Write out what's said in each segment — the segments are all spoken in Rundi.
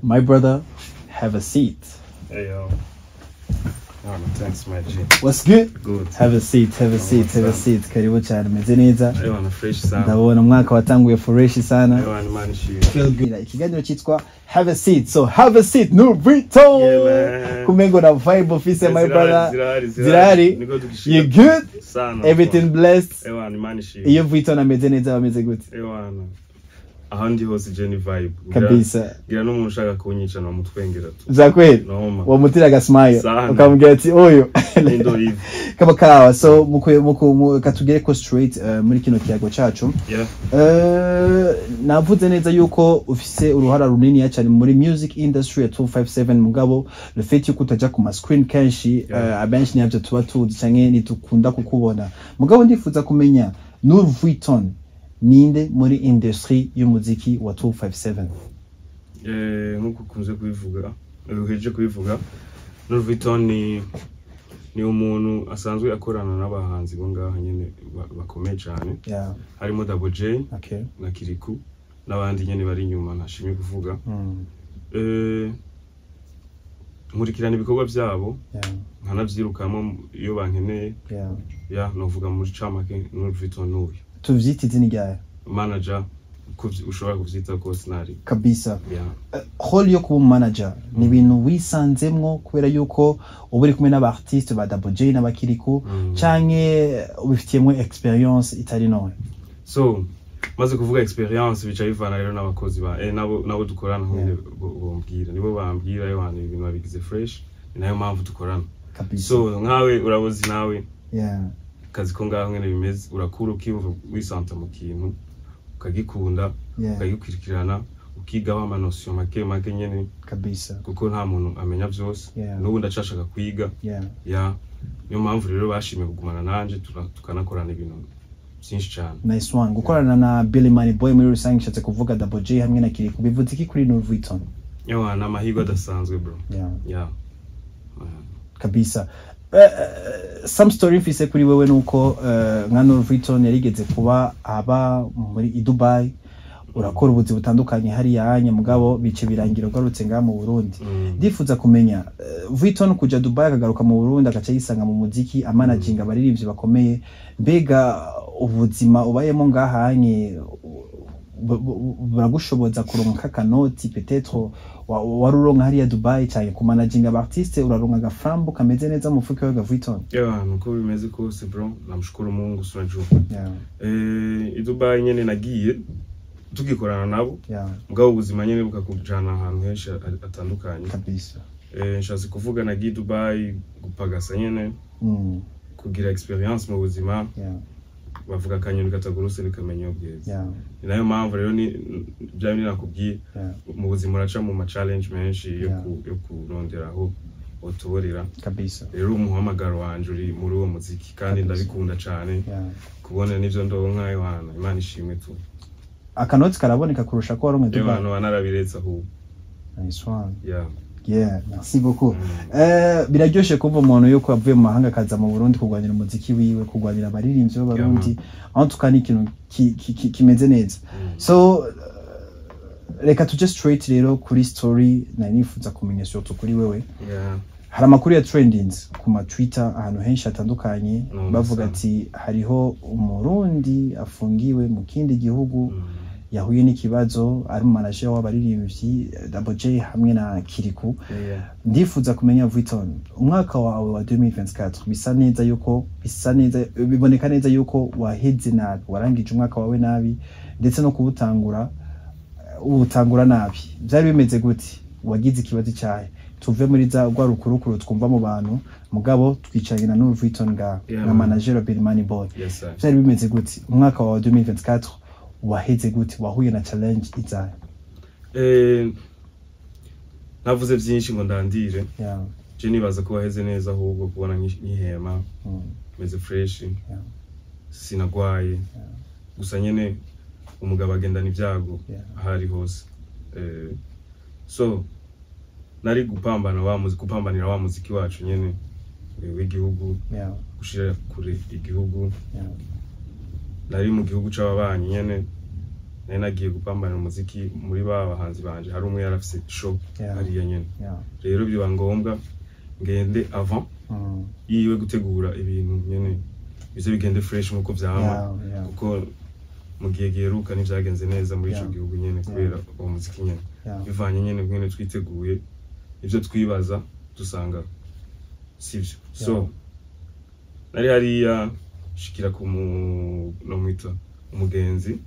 My brother, have a seat. Hey yo. Oh, thanks, my G. What's good? Good. Have a seat, have a seat, have a seat. Karibu cyane, umeze neza? Ewana, fresh sana. Ndabona umwaka watanguye fresh sana. Ewana, Imana ishimwe. Feel good. Ikiganiro cyitwa Have a Seat. So have a seat, Nurvito. Yeah, man. Kumengo na vibe office, my brother. Zirahari, Zirahari. Niko tukishika. You good? Sana. Everything blessed. Ewana, Imana ishimwe. Iyo Vuitton ameze neza, bameze gute? Ewana. Ahandi hose je ni vibe. Kabisa. Ngira n'umuntu ushaka kunyica namutwengera tu. Za kweli. Noma. Wamutira agasmile Sana. ukamubwira ati oyo Ndo hivi. Kama kawa. So muku katugere ko straight muri kino kiyago cacu. Yeah. Navuze neza yuko ufise uruhara runini cyane muri music industry ya 257, mugabo le fait yuko utaja ku ma screen kenshi, abenshi nivyo tuba tuzi canke ntitukunda kukubona, mugabo ndifuza kumenya Nur Vuitton ninde muri industry y'umuziki wa 257? Nkuko ukunze kubivuga, uhejeje kubivuga, Nur Vuitton ni umuntu asanzwe akorana n'abahanzi bo ngaha nyene bakomeye cyane, harimo Double J na Kiriku n'abandi nyene bari inyuma ntashimye kuvuga. Nkurikirana ibikorwa byabo, nkanavyirukamo iyo bankeneye. Ya, novuga muri camake Nur Vuitton n'uyu. Tuvyite izina ryawe. Manager, uko ushobora kuvyita kose nari. Kabisa. Yeah. Rôle yo kuba manager ni ibintu wisanzemwo kubera yuko uba uri kumwe n'aba artiste ba Double J n'abakiriku, canke ubifitiyemwo experience itari ntoya? So maze kuvuga experience, bica bivana rero n'abakozi ba nabo dukorana nyene bombwira, nibo bambwira yo hantu ibintu babigize fresh, ni nayo mpamvu dukorana. So nkawe urabozi nawe, akazi ko ngaho nyene bimeze, urakura ukiyumva wisanta mu kintu, ukagikunda, ukagikurikirana, ukigaho ama notion make make nyene, kuko nta muntu amenya vyose. N'ubu ndacashaka kwiga. Ya, niyo mpamvu rero bashimye kugumana nanje, tukanakorana ibintu byinshi cyane. Nice one. Gukorana na Billy Money Boy muri rusange, nshatse kuvuga Double J hamwe na Kirikou, bivuze iki kuri Nur Vuitton? Yawa, ni amahirwe adasanzwe, bro. Yeah. Kabisa. Some story mfise kuri wewe nuko nka Nur Vuitton yarigeze kuba aba muri i Dubai, urakora ubuzi butandukanye hariya anya, mugabo bice birangira ugarutse ngaha mu Burundi. Ndifuza kumenya Vuitton kuja Dubai akagaruka mu Burundi, agaca yisanga mu muziki, amanaginga abaririmbyi bakomeye, mbega ubuzima ubayemo ngaha hanye buragushoboza kuronka akanoti peut-être wari uronka hariya Dubai, cyane kumanaginga aba artiste, uraronka agaframbo kameze neza mu mufuka wawe, Vuitton? Yeah, nuko bimeze kose, bro, namshukuru Mungu, sinajua. I Dubai nyene nagiye tugikorana nabo, mugabo ubuzima nyene bukakujana ahantu henshi atandukanye. Nshatse kuvuga nagiye i Dubai gupagasa nyene, kugira experience mu buzima. Bavuga akanyoni katagurutse ntikamenya iyo bweze. Ni nayo mpamvu rero ni bya bindi nakubwiye, mu buzima uraca mu ma challenge menshi yo yo kurondera aho utoborera. Rero umuhamagaro wanje uri muri uwo muziki kandi ndabikunda cane, kubona n'ivyo ndonka, Yohana, Imana ishimwe tu. Akanoti karaboneka kurusha ko waronka Dubai? Yohana, wanarabiretse ahubwo. Nice one. Yeah. Yeah, merci beaucoup. Biraryoshe kumva umuntu yuko avuye mu mahanga akaza mu Burundi kurwanira umuziki wiwe, kurwanira abaririmbyi b'Abarundi. En tout cas ni ikintu kimeze neza. So reka tuje straight rero kuri story nari nifuza kumenya, surtout kuri wewe. Hari amakuru ya trendings ku ma Twitter ahantu henshi hatandukanye, No, bavuga sana. ati hariho Umurundi afungiwe mu kindi gihugu, yahuye n'ikibazo, ari mu manager w'abaririmbyi Double J hamwe na Kirikou. Ndifuza kumenya, Vuitton, umwaka wawe wa 2024 bisa neza yuko, bisa neza, biboneka neza yuko waheze nabi, warangije umwaka wawe nabi, ndetse no kuwutangura uwutangura nabi. Byari bimeze gute? Wagize ikibazo cyahe? Tuve muri za rwa rukurukuru twumva mu bantu, mugabo twicaranye na Nur Vuitton ngaha, na manager wa Bill Money Boy. Yes, sir. Byari bimeze gute? Umwaka wawe wa 2024 waheze gute? Wahuye na challenge izahe? Navuze byinshi ngo ndandire. Je nibaza ko waheze neza ahubwo, kubona nkihema, meze fresh, sinagwaye. Gusa nyene umugabo agendana ibyago aho ari hose. So nari gupambana wa muziki, gupambanira wa muziki wacu nyene w'igihugu, gushira kure igihugu. Nari mu gihugu c'ababanyi nyene. Nari nagiye gupambanira umuziki muri ba bahanzi banje, hari umwe yarafise show hariya nyene. Rero biba ngombwa ngende avant yiwe gutegura ibintu nyene bize bigende fresh nkuko vyama, kuko mu gihe giheruka ntivyagenze neza muri ico gihugu nyene kubera uwo muziki nyene, bivanye nyene nyene twiteguye ivyo twibaza dusanga sivyo. So nari hariya, shikira ku mu nomwita umugenzi,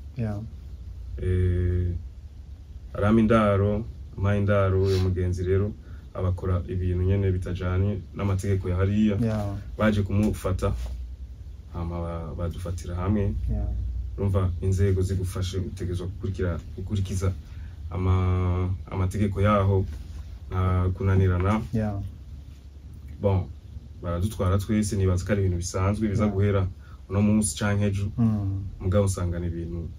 arampa indaro, ampaye indaro uyo mugenzi rero abakora ibintu nyene bitajanye n'amategeko ya hariya. Baje kumufata, hama badufatira hamwe. Urumva inzego zigufashe utegerezwa gukurikiza amategeko yaho, nta kunanirana. Bon, baradutwara twese, nibaza ko ari ibintu bisanzwe biza guhera uno munsi canke ejo, mugabo usanga ni ibintu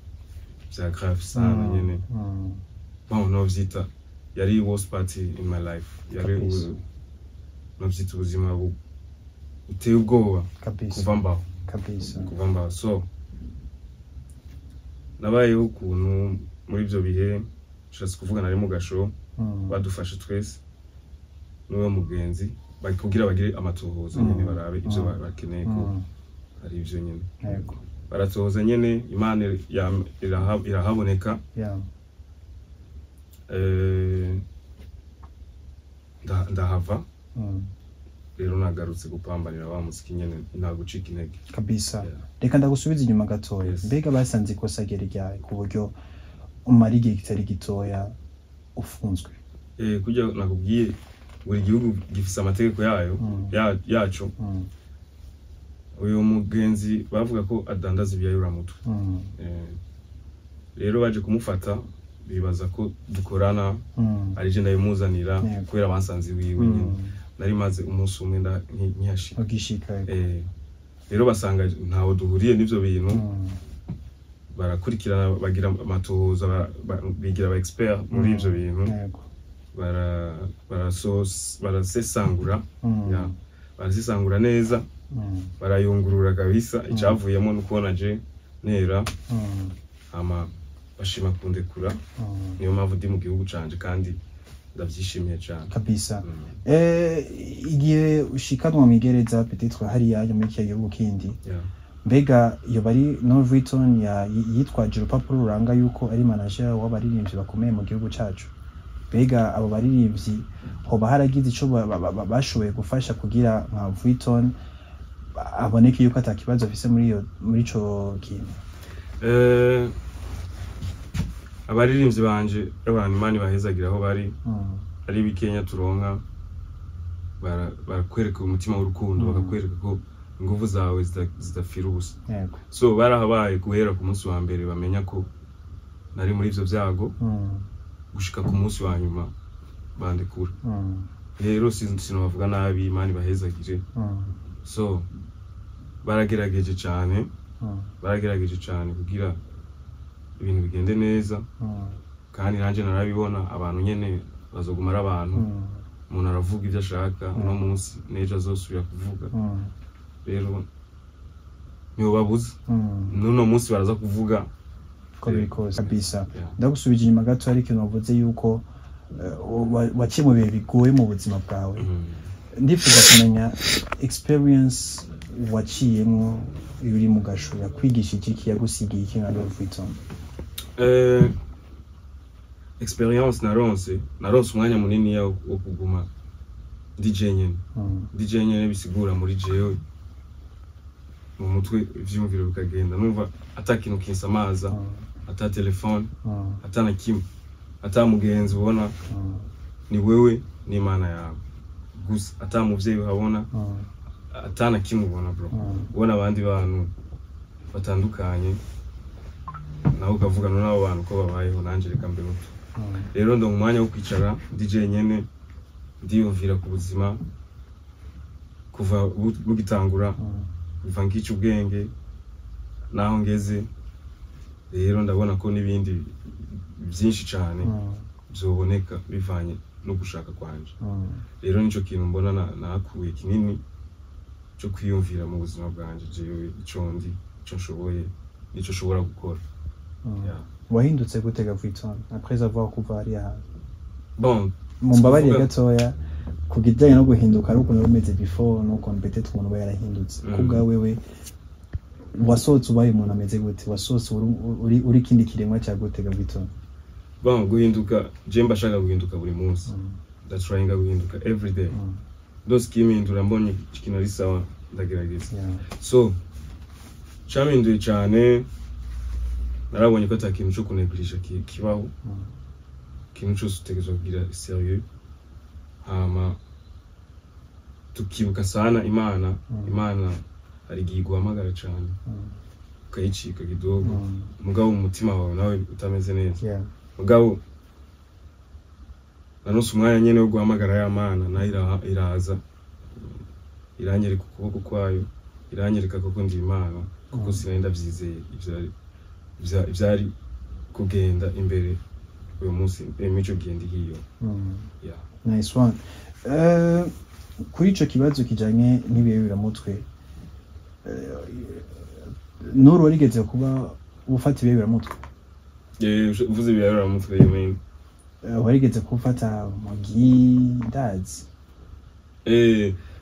vya grave sana nyene. Bon, novyita yari worst party in my life, yari novyita ubuzima buteye ubwoba kuva mbaho. Kuva mbaho. So nabayeho ukuntu muri ivyo bihe, nshatse kuvuga nari mu gasho. Badufashe twese n'uwo mugenzi kugira bagire amatohoza nyene, barabe ivyo bakeneye ko ari ivyo nyene. Baratohoza nyene, Imana irahaboneka. Ndahava. Rero nagarutse gupambanira wa muziki nyene, nta gucika intege. Reka ndagusubiza inyuma gatoya. Yes. Mbega basanze ikosa ryari ryari ku buryo umara igihe kitari gitoya ufunzwe? Kurya nakubwiye, buri gihugu gifise amategeko yayo, yaco. Uyu mugenzi bavuga ko adandaza ibiyayuramutwe. Rero baje kumufata bibaza ko dukorana, ari je ndabimuzanira, kubera bansanze iwiwe nyene. Nari maze umunsi umwe nkihashika. Ugishika, yego. Rero basanga ntaho duhuriye n'ivyo bintu. Barakurikirana, bagira amatohoza, bigira aba expert muri ivyo bintu. Barasesangura, ya, barasesangura neza, barayungurura kabisa. Icavuyemo ni ukubona je nera, hama bashima kundekura. Niyo mpamvu ndi mu gihugu canje kandi ndavyishimiye cane. Igihe ushikanwa mw'igereza, peut-être hariya muri kiriya gihugu kindi, mbega iyo bari Norvitton yitwaje urupapuro ruranga yuko ari manager w'abaririmbyi bakomeye mu gihugu cacu, mbega abo baririmbyi hoba haragize ico bashoboye gufasha kugira nka Vuitton aboneke yuko ata kibazo afise muri ico kintu? Abaririmbyi banje, abantu Imana ibahezagira aho bari, ari bikenya turonka, barakwereka umutima w'urukundo, bakakwereka ko inguvu zawe zidapfira ubusa. So barahabaye guhera ku munsi wa mbere bamenya ko nari muri ivyo vyago, gushika ku munsi wa nyuma bandekura. Rero sinobavuga nabi, Imana ibahezagire. So baragerageje cane, baragerageje cane kugira ibintu bigende neza. Kandi nanje narabibona, abantu nyene bazoguma ari abantu. Umuntu aravuga ivyo ashaka uno munsi, n'ejo azosubira kuvuga. Rero ntiwobabuza, n'uno munsi baraza kuvuga. Ko biri kose kabisa. Yeah. Ndagusubije inyuma gato, hari ikintu wavuze yuko waciye mu bihe bigoye mu buzima bwawe. Ndifuza kumenya experience waciyemwo iyo uri mu gasho yakwigishije iki, yagusigiye iki nka Love Vuitton? Experience naronse umwanya munini wo kuguma ndi jenyene. Ndi jenyene bisigura muri jewe mu mutwe ivyiyumviro bikagenda, numva ata kintu kinsamaza, ata telefone, ata na kimwe, ata mugenzi ubona, ni wewe n'Imana yawe gusa, ata muvyeyi uhabona, ata na kimwe ubona, bro. Ubona abandi bantu batandukanye, nawe ukavuga none abo bantu ko babayeho, nanje reka mbe muto. Rero ndonka umwanya wo kwicara ndi jenyene, ndiyumvira ku buzima kuva bugitangura, kuva nkica ubwenge naho ngeze. Rero ndabona ko n'ibindi byinshi cane vyoboneka bivanye no gushaka kwanje. Rero nico kintu mbona nahakuye kinini cyo kwiyumvira mu buzima bwanje, jewe ico ndi, ico nshoboye n'ico nshobora gukora. Yeah. Wahindutse gute ga Vuitton après avoir kuva hariya hantu? Bon, Mumbabarire Kuvuga- gatoya, ku kijyanye no guhinduka, ari ukuntu wari umeze before n'ukuntu peut-être umuntu aba yarahindutse. Mm. Ku bwa wewe, wasohotse ubaye umuntu ameze gute? Wasohotse uri kindi kiremwa cya gute ga Vuitton? Bon, guhinduka, je mba shaka guhinduka buri munsi. Ndatryinga guhinduka every day. Ndose ikimpindura, mbonye ikintu ari sawa, ndagerageza. So campinduye cyane, narabonye ko ata kintu co kunegirisha kibaho. Ikintu cyose utegerezwa kugira sérieux, hama tukibuka sana Imana. Imana hari igihe iguhamagara cyane, ukayicika kidogo, mugabo umutima wawe nawe utameze neza. Mugabo nanose umwanya nyene wo guhamagara ya Mana, nayo iraza iranyereka ukuboko kwayo, iranyereka koko ndi Imana, kuko sinari ndavyizeye ivyari kugenda imbere uyu munsi, mico gihe ndi hiyo. Yeah. Nice one. Kuri ico kibazo kijanye n'ibiyayuramutwe, Nuru, warigeze kuba ufata ibiyayuramutwe? Uvuze ibiyayuramutwe, you mean? Warigeze gufata mugi, ndazi.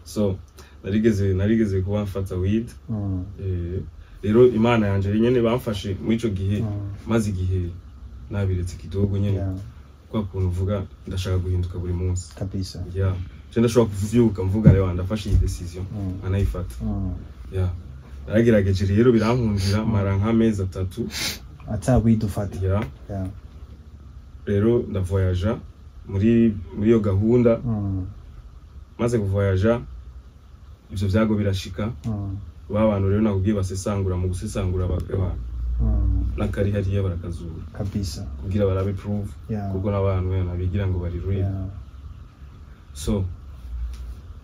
So narigeze kuba mfata weed. Rero Imana yanje nyene bamfashe muri ico gihe, maze igihe nabiretse kidogo nyene, kwa kuntu uvuga ndashaka guhinduka buri munsi. Kabisa. Yeah, je ndashobora kuvyuka mvuga rero ndafashe iyi décision, nkanayifata. Yeah, naragerageje rero birankundira, mara nk'amezi 3 Ata weed ufata. Yeah. Rero ndavoyaja muri iyo gahunda. Maze kuvoyaja, ivyo vyago birashika. Ba bantu rero nakubwiye basesangura, mu gusesangura bakaba n'akari hariya barakazura Kabisa. kugira barabe proof, kuko n'abantu wena bigira ngo bari real. So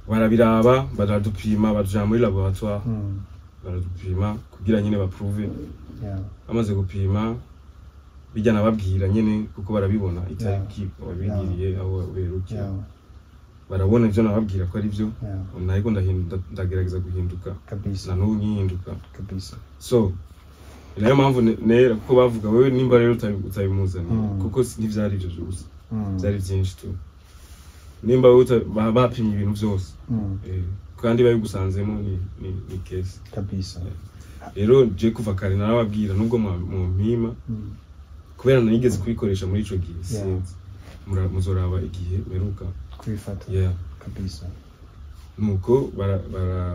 barabiraba, baradupima, batujana muri laboratoire, baradupima kugira nyine baprouve. Bamaze gupima bijya nababwira nyine, kuko barabibona itariki wabigiriye, aho uherukira, barabona ibyo nababwira ko ari byo. Nariko ndagerageza guhinduka, Kabisa. na n'ubu nkihinduka. Kabisa. So ni nayo mpamvu nera kuko bavuga wewe nimba rero utabimuzaniye, kuko ntivyari ivyo gusa, byari byinshi tu. Nimba wowe bapimye ibintu byose, kandi babigusanzemo ni case. Kabisa. Rero je kuva kare narababwira, nubwo mumpima, kubera narigeze kubikoresha muri ico gihe, sinzi. Muzoraba igihe mperuka Kubifata. Yeah. Kabisa. Nuko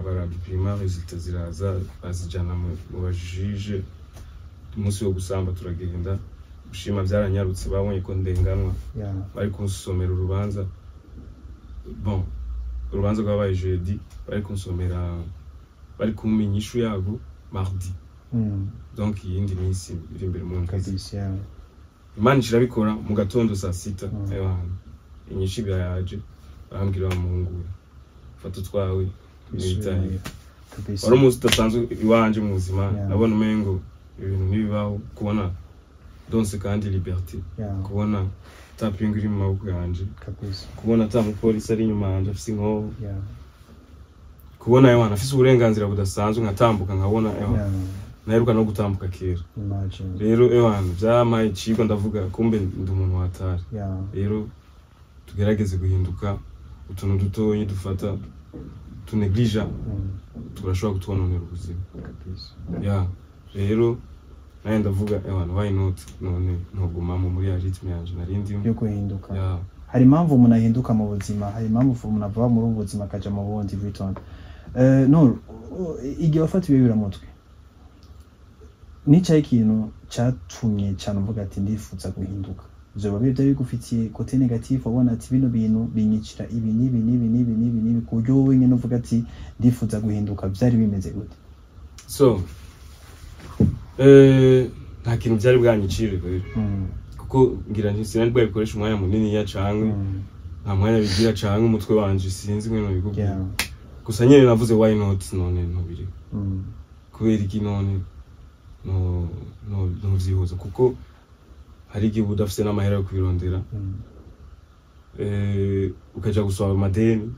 baradupima, résultats ziraza, bazijana mu bajije. Umunsi wo gusamba turagenda, gushima byaranyarutse, babonye ko ndenganwa. Bari kunsomera urubanza, bon, urubanza rwabaye jeudi, bari kunsomera, bari kumpa inyishu yarwo mardi, donc iyindi minsi iri imbere mu ndwi. Kabisa, yeah. Imana irabikora, mu gatondo saa 6, ewana, inyishu birayaje, barambwira: "Wa muhungu we, fata utwawe mwitahe." Kabisa. Wari umunsi udasanzwe iwanje mu buzima. Nabona umengo ibintu ntibibaho, kubona donse kandi liberté, kubona ata pingu iri mu maboko yanje, Kabisa. kubona ata mupolisi ari inyuma yanje afise inkoho, kubona ewana afise uburenganzira budasanzwe, nkatambuka nkabona ewana, naheruka no gutambuka kera. Imagine. Rero ewana vyampaye icigwa, ndavuga kumbe ndi umuntu watari. Rero tugerageze guhinduka. Utuntu dutoyi dufata tuneglige, turashobora kutwononera ubuzima. Kabisa. Ya, rero nawe ndavuga ewana, why not? None ntugumamo muri ya rythme yanje nari ndimo Yo guhinduka. Ya. Hari impamvu umuntu ahinduka mu buzima, hari impamvu umuntu ava muri ubu buzima akaja mu bundi. Vuitton, no igihe wafata ibiyayuramutwe, nicaye ikintu cyatumye cyane uvuga ati ndifuza guhinduka? Vyoba byari bigufitiye côté négatif, wabona ati bino bintu binyicira ibi n'ibi n'ibi n'ibi n'ibi n'ibi, ku buryo wowe nyine uvuga ati ndifuza guhinduka? Byari bimeze gute? So nta kintu byari bwanyicire rero, kuko ngira nti sinari bwabikoresha umwanya munini ya canke nta mwanya bigira, canke umutwe wanje, sinzi ngene nobikubwira. Gusa nyene navuze why not? None ntubireka, kubera iki none no no ntovyihuza? Kuko hari igihe uba udafise n'amahera yo kubirondera, ukaja gusaba amadeni.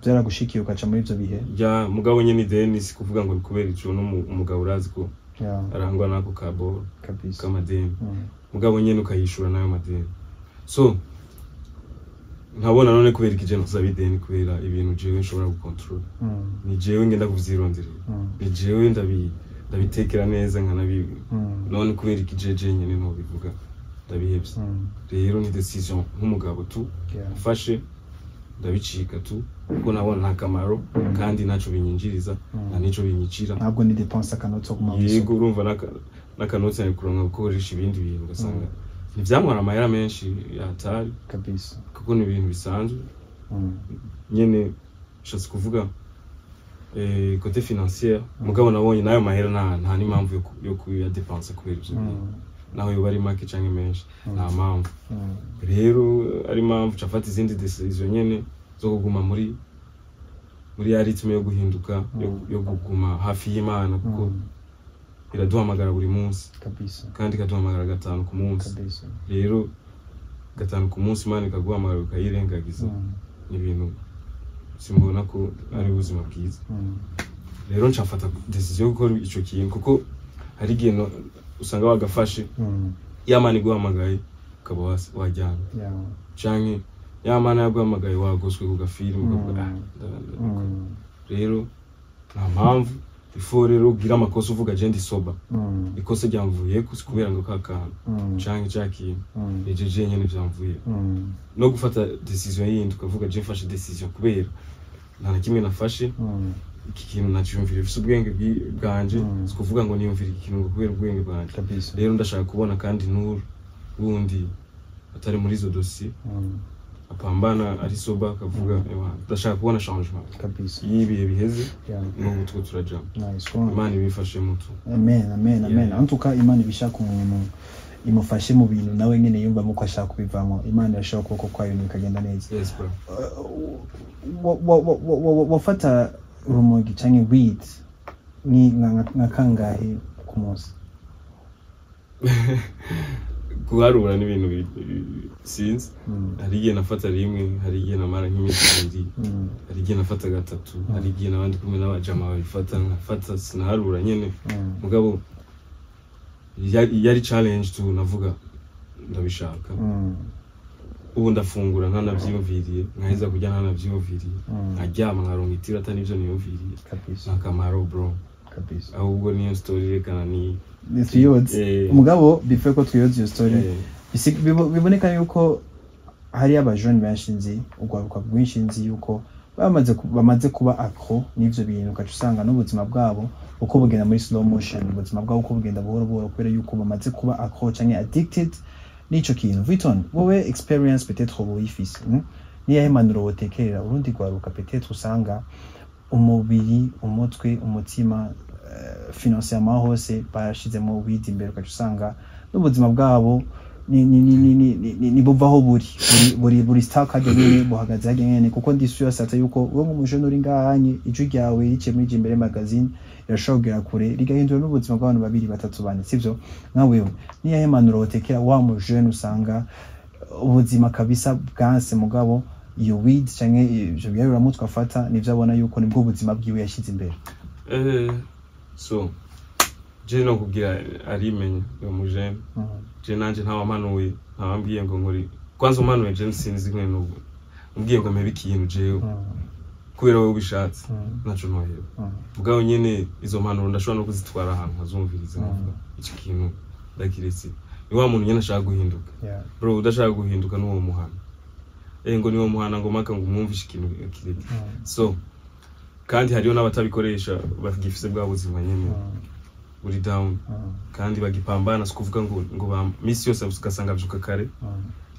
Byaragushikiye ukaca muri ivyo bihe? Ya, mugabo nyene ideni si kuvuga ngo ni kubera ico, no umugabo urazi ko Arangwa n'ako kaboro k'amadeni, mugabo nyene ukayishura n'ayo madeni. So nkabona none kubera iki je nosaba ideni, kubera ibintu jewe nshobora gukontorora? Ni jewe ngenda kuvyironderera, ni jewe ndabitekera neza nkanabi. None kubera iki jeje nyene ntobivuga ndabihevye? Rero ni décision nk'umugabo tu mfashe, ndabicika tu, kuko nabona nta kamaro kandi ntaco binyinjiriza, nta nico binyicira. Ntabwo ni dépense akanotsi ko kuma. Yego, urumva n'akanotsi nari kuronka gukoresha ibindi bintu, ugasanga ntivyantwara amahera menshi yatari kuko ni ibintu bisanzwe nyene. Nshatse kuvuga côté financière, mugabo nabonye n'ayo mahera nta n'impamvu yo kuyadepensa kubera ivyo bintu, naho yoba ari make canke menshi, nta mpamvu. Rero ari impamvu cafata izindi décision nyene zo kuguma muri ya rythme yo guhinduka, yo kuguma hafi y'Imana, kuko iraduhamagara buri munsi kandi ikaduhamagara gatanu ku munsi. Rero gatanu ku munsi Imana ikaguhamagara ukayirengagiza, ni ibintu simbona ko ari ubuzima bwiza. Rero ncafata décision yo gukora ico kintu, kuko hari igihe usanga wagafashe, ya Mana iguhamagaye ukaba wajyana, canke ya Mana yaguhamagaye wagoswe ku gafilmu, ukavuga: "Ah, Rero nta mpamvu ifo. Rero ugira amakosa uvuga: "Je ndi sober, ikosa ryamvuyeko si kubera ngo ka kantu canke ca kintu, nije je nyene vyamvuye." No gufata décision yindi ukavuga: "Je mfashe décision kubera nta na kimwe nafashe iki kintu, naciyumvira ifise ubwenge bwanje." Si kuvuga ngo niyumvira iki kintu ngo kubera ubwenge bwanje. Rero ndashaka kubona kandi Nuru wundi atari muri izo dosiye, apambana ari sober, akavuga: "Ewa, ndashaka kubona changement y'ibihe biheze." N'ubu two turajamo. Nice one. Imana ibifashe mutu. Amen, amen, amen. Yeah. En tout cas, Imana ibishaka umuntu imufashe mu bintu nawe nyene yumvamo ko ashaka kubivamo. Imana irashaka ukuboko kwayo, ibintu bikagenda neza. Yes bro. Wafata urumogi canke weed ni nka kangahe ku munsi? Guharura n'ibintu sinzi. Hari igihe nafata rimwe, hari igihe namara nk'iminsi 2, hari igihe nafata gatatu, hari igihe n'abandi kumwe n'abajama babifata nkafata, sinaharura nyene. Mugabo yari challenge tu, navuga ndabishaka. Ubu ndafungura ntanavyiyumviriye, nkaheza kurya ntanavyiyumviriye, nkaryama nkaronka itiro atari nivyo niyumviriye. Nta kamaro bro. Ahubwo niyo story yerekana ni Ni twiyoze. Umugabo bife ko twiyoze iyo story. Biboneka yuko hari abajene benshi nzi, urwaruka rwinshi nzi yuko bamaze kuba accro n'ivyo bintu, ugaca usanga n'ubuzima bwabo uko bugenda muri slow motion, ubuzima bwabo uko bugenda buhoro buhoro, kubera yuko bamaze kuba accro canke addicted n'ico kintu. Vuitton, wowe experience peut-être uba uyifise, Niyahe mpanuro wotekerera urundi rwaruka, peut-être usanga umubiri, umutwe, umutima, financièrement hose barashizemo weed imbere, ugaca usanga n'ubuzima bwabo ni buvaho buri stuck harya nyene, buhagaze harya nyene? Kuko ndi sûr certain yuko wowe nk'umujene uri ngahanye, ijwi ryawe riciye muri Jimbere Magazine rirashobora kugera kure, rigahindura n'ubuzima bw'abantu babiri, batatu, bane, sivyo? Nka wewe, niyahe mpanuro wotekera wa mujene usanga ubuzima kabisa bwanse, mugabo iyo weed canke ivyo biyayuramutwe afata nivyo abona yuko nibwo buzima bwiwe yashyize imbere? So je no kubwira arimenya uyo mujene. Je nanje ntawamanuye, ntawambwiye ngo nkori. Kwanza umanuye je sinzi nkwe n'ubu umbwiye ngo mpebe ikintu jewe kubera wowe ubishatse, naco ntoheba. Mugabo nyene izo mpanuro ndashobora no kuzitwara ahantu nkazumviriza, nkavuga iki kintu ndakiretse. Ni wa muntu nyene ashaka guhinduka. Bro, udashaka guhinduka n'uwo muhana, ngo niwo muhana ngo maka ngo umwumvishe ikintu kireke. So kandi hariho n'abatabikoresha bagifise bwa buzima nyene buri down kandi bagipambana. Si kuvuga ngo ba misi yose ugasanga avyuka kare,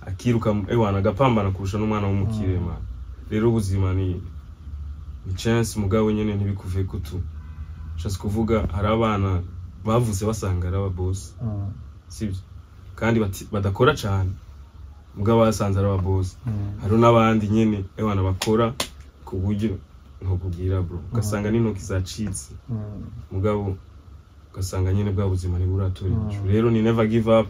akiruka, ewana agapambana kurusha n'umwana w'umukire man. Rero ubuzima ni chance, mugabo nyene ntibikuveko tu. Nshatse kuvuga hari abana bavutse basanga ari aba boss, sibyo? Kandi badakora cane, mugabo basanze ari aba boss. Hariho n'abandi nyene ewana bakora ku buryo ntokubwira bro, ugasanga n'intoki zacitse, mugabo ugasanga nyene bwa buzima ntiburatora inyishu. Rero ni never give up.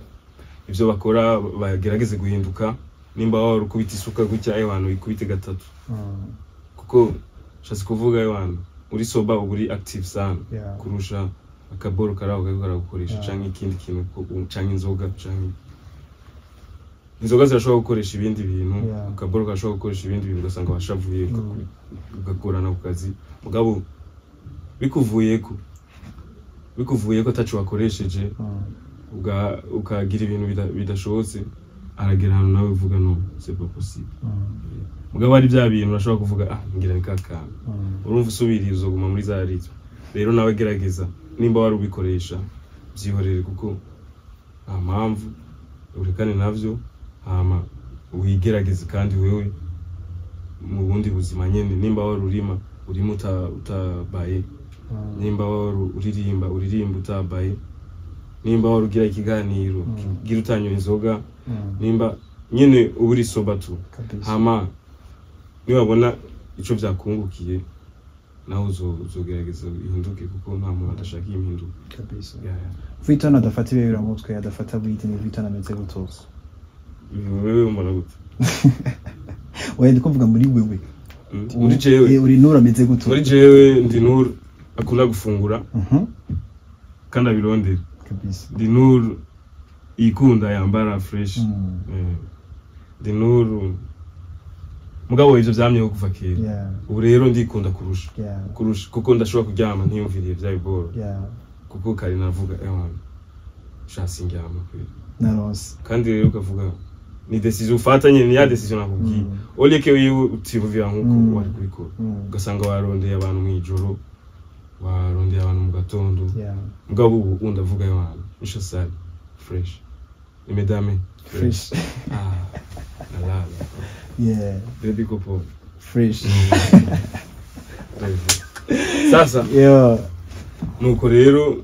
Ivyo bakora bagerageze guhinduka. Nimba waba ukubita isuka gutya, ewana uyikubite gatatu, kuko nshatse kuvuga ewana uri sober uba uri active sana kurusha. Akaboro karaho kariko karagukoresha, canke ikindi kintu, canke inzoga, canke inzoga zirashobora gukoresha ibindi bintu. Akaboro karashobora gukoresha ibindi bintu, ugasanga washavuye, ugagorana ku kazi. Mugabo bikuvuyeko ataco wakoresheje, ukagira ibintu bidashobotse, aragera ahantu nawe uvuga: "No, c'est pas possible." Mugabo ari bya bintu urashobora kuvuga: "Ah, ngira ni kakana." Urumva usubiriye uzoguma muri za rythme. Rero nawe gerageza, nimba wari ubikoresha byihorere, kuko nta mpamvu, urekane navyo, hama wigerageze. Kandi wewe mu bundi buzima nyene, nimba wari urima, urima utabaye, nimba wari uririmba, uririmba utabaye, nimba wari ugira ikiganiro, gira utanywa inzoga, nimba nyene uba uri sober tu. Hama niwabona ico vyakungukiye, nawe uzogerageza uhinduke, kuko nta muntu adashaka iyi mpinduka. Yeah. Vuitton adafata ibiyayuramutwe, adafata weed, ni Vuitton ameze gute? Wewe mbona gute? Oya, ndi kuvuga muri wewe. Muri jewe? Eh, uri Nuru ameze gute? Muri jewe ndi Nuru akunda gufungura kandi abirondera. Ndi Nuru ikunda yambara fresh. Ndi Nuru, mugabo ivyo vyamyeho kuva kera. Ubu rero ndikunda kurusha, kurusha, kuko ndashobora kuryama ntiyumviriye vya biboro, kuko kare navuga: "Ewana, sha, sindyama kweli." Naronse. Kandi rero ukavuga ni décision ufata nyene, ni ya décision nakubwiye. Oleke wiwe utiyumvira nkuko wari kubikora, ugasanga warondeye abantu mw'ijoro, warondeye abantu mu gatondo. Mugabo ubu ndavuga: "Ewana, nishasali fresh, imedame." Fresh. Ah, nalala. Baby kopo. Fresh. Sasa nuko rero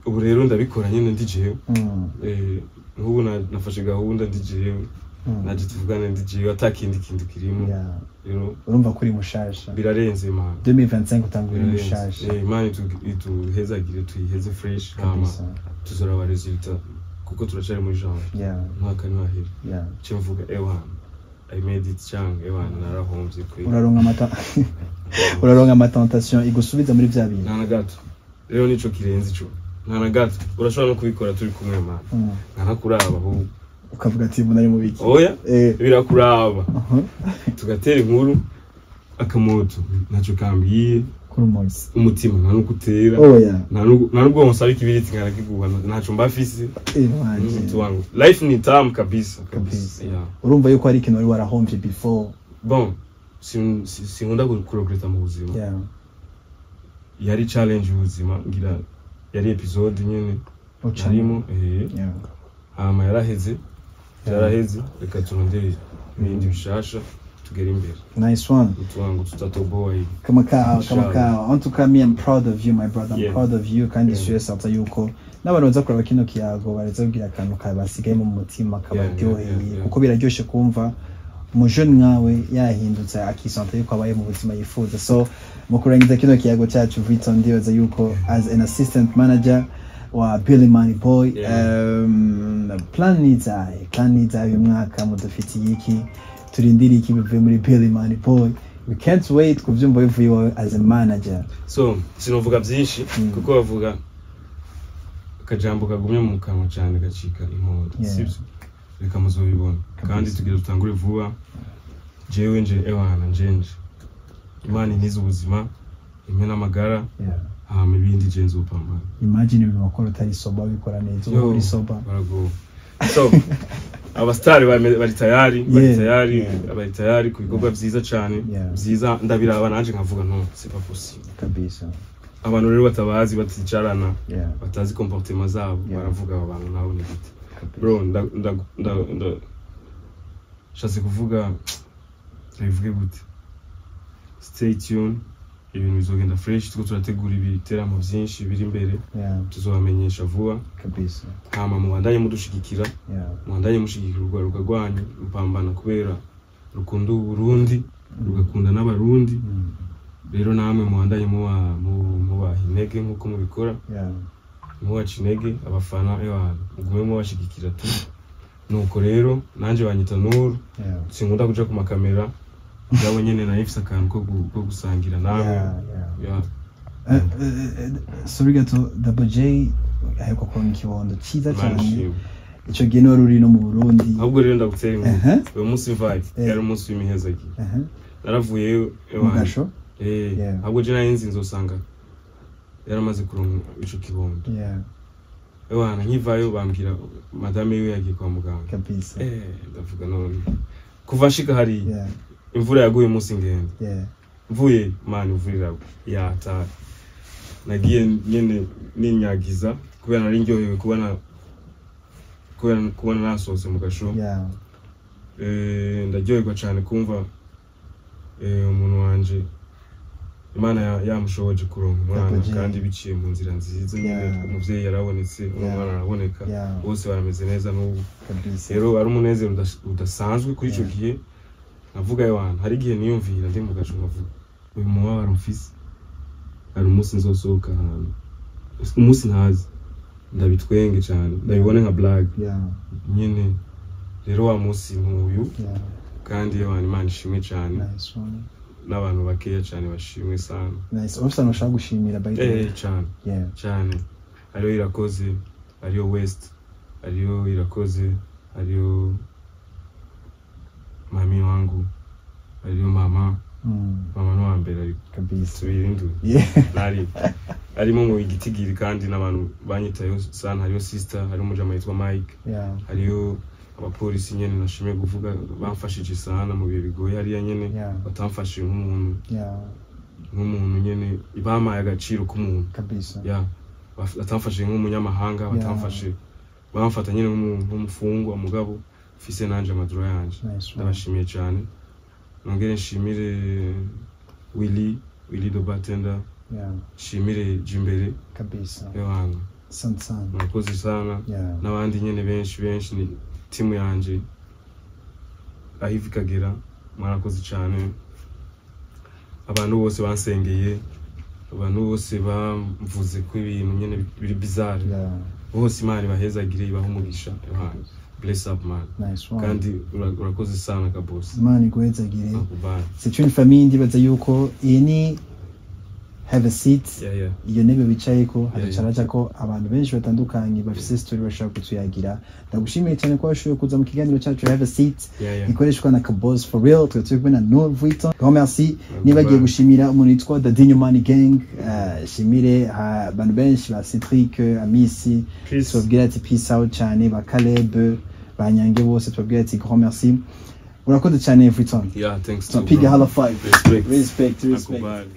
ubu rero ndabikora nyine ndi jewe. Nk'ubu nafashe gahunda ndi jewe, naje tuvugane ndi jewe, ata kindi kintu kirimo. Rero Urumva ko uri mushasha. Birarenze, man. 2025 utangura uri Birarenze. mushasha. Imana ituhezagire, tuyiheze fresh, hama tuzoraba résultat, kuko turacari muri janvier. Umwaka ntiwahera. Cyo mvuga: "Ewana, I made it," cyangwa: "Ewana, narahomvye kwe." Uraronka ama tentation igusubiza muri vya bintu? Nta na gato. Rero nico kirenze ico, nta na gato. Urashobora no kubikora turi kumwe, man, nkanakuraba ahubwo. Ukavuga ati: "Mbona ari mu biki?" Oya, birakuraba. Tugatera inkuru, akamoto ntacyo kambwiye. Kuri umunsi. Umutima nta nuko utera. Oya. Nta nubwo nsaba ikibiriti nkarakiguha, ntacyo mba mfise. Wanje. Mtu wangu, life ni tamu kabisa. Kabisa. Kabisa, yeah. Urumva yuko hari ikintu wari warahomvye before. Bon, sinkunda kuregreta mu buzima. Yari challenge y'ubuzima, ngira yari episode nyene Ucamo. narimo, hama yaraheze, yaraheze. Reka turondere ibindi bishasha, tugere imbere. Nice one. Mtu wangu, tutatoboa hivi. Kama kawa, kama Inshallah. kawa. En tout cas, me, I'm proud of you, my brother. I'm proud of you. Kandi sûr certain yuko n'abantu baza kuraba kino kiyago bareza kugira akantu kabasigaye mu mutima kabaryoheye, kuko biraryoshe kumva umujene nkawe yahindutse, akisanta yuko abaye mu buzima yifuza. So mu kurangiza kino kiyago cyacu, Vuitton, ndibaza yuko as an assistant manager wa Billy Money Boy, plan ni izahe? Plan ni izahe uyu mwaka? Mudufitiye iki? Turindire iki bivuye muri Billy Money Boy? We can't wait kubyumva bivuye iwawe as a manager. So sinovuga byinshi, kuko bavuga akajambo kagumye mu kanwa cyane gacika inkonda. Sibyo? Reka muzobibona. Kandi tugira dutangure vuba. Jewe nje, ewana, njenje Imana intize ubuzima, impe n'amagara, hama ibindi je nzopambana. Imagine ibintu wakora utari sober, wabikora neza uba Yo, uri sober. Baragowe. So abasitari bari tayari, bari tayari, bari tayari ku bikorwa vyiza cane, vyiza. Ndabiraba nanje nkavuga: "No, c'est pas possible." Abantu rero batabazi, baticarana, batazi comportement zabo, baravuga: "Aba bantu nabo ni gute?" Bro, nda nda nda nda shatse kuvuga, ndabivuge gute? Stay tuned, ibintu bizogenda fresh. Turiko turategura ibiteramo vyinshi biri imbere, tuzobamenyesha vuba. Hama mubandanye mudushigikira, mubandanye mushigikira urwaruka rwanyu rupambana, kubera rukunda Uburundi, rugakunda n'Abarundi. Rero namwe mubandanye mubaha intege nk'uko mubikora. Ntimubace intege abafana, ewana, mugume mubashigikira tu. Nuko rero nanje banyita Nuru. Sinkunda kuja ku makamera, ngabo nyene nari mfise akantu ko gusangira nawe. Yeah. Sorry gato, Double J aheruka kuronka ikibondo ciza Imana cyane. ishimwe. Ico gihe niwari uri no mu Burundi. Ahubwo rero ndagutera inkuru. Uyu munsi mvayo yari umunsi w'imihezagiro. Naravuyeyo Mu ewana. gasho. Ahubwo je nari nzi nzosanga yaramaze kuronka ico kibondo. Ewana, nkivayo bambwira madame yiwe yagiye kwa muganga. Ndavuga none kuva nshika hariya, imvura yaguye umunsi ngenda, mvuye man imvura iragwa yatara. Nagiye nyene ninyagiza kubera nari ndyohewe kubera kubona nasohotse mu gasho. Ndaryoherwa cyane kumva umuntu wanje Imana yamushoboje kuronka umwana Double J. kandi biciye mu nzira nziza nyine. Umuvyeyi yarabonetse, umwana araboneka, bose barameze neza n'ubu. Rero ari umunezero udasanzwe kuri ico gihe. Navuga ewana, hari igihe niyumvira ndi mu gaco nkavuga uyu mubabaro mfise, hari umunsi nzosohoka ahantu, umunsi ntazi, ndabitwenge cyane, ndabibone nka blague nyine. Rero wa munsi ntuyu. Kandi ewana, Imana ishimwe cyane. Nice one. N'abantu bakeya cyane bashimwe sana. Nice. Ufise abantu ushaka gushimira, by the way? Cyane. Cyane. Hariho Irakoze, hariho West, hariho Irakoze, hariho mami wangu, hariho mama. Mama ni uwa mbere ariko tubirinduye. Nari arimo mu gitigiri kandi n'abantu banyitayeho sana. Hariho sister, hariho umujama yitwa Mike, hariho abapolisi nyene nashimye kuvuga bamfashije sana mu bihe bigoye hariya nyene, batamfashije nk'umuntu, nk'umuntu nyene, bampaye agaciro k'umuntu. Ya, batamfashe nk'umunyamahanga, batamfashe, bamfata nyene nk'umufungwa mugabo mfise nanje amaduro yanje. Nice one. Ndabashimiye cyane. Nongere nshimire Willy, Willy the bartender. Nshimire Jimbere. Yohana. Asante sana. Murakoze sana. N'abandi nyene benshi benshi, ni timu yanje aho iva ikagera, mwarakoze cyane. Abantu bose bansengeye, abantu bose bamvuze ko ibintu nyene biri bizarre, bose Imana ibahezagire, ibahe umugisha. Yohana, bless up man. Nice one. Kandi urakoze sana kabose. Imana iguhezagire. Nakubali. C'est une famille. Ndibaza yuko iyi ni Have a Seat. Iyo ntebe wicayeko haraca ko abantu benshi batandukanye bafise story bashaka kutuyagira. Ndagushimiye cyane ko washoboye kuza mu kiganiro cyacu Have a Seat ikoreshwa na Kabos for real. Tukaba turi kumwe na Noor Vuitton. Grand merci. Nibagiye gushimira umuntu yitwa Dadinho Money Gang, shimire abantu benshi ba Cedric Amisi. Peace. Tubabwira ati peace out cyane, ba Caleb, ba Nyange, bose tubabwira ati grand merci, urakoze cyane Vuitton. Yeah, thanks So too, piga bro. hala five. Respect. Respect, respect. Nakubali.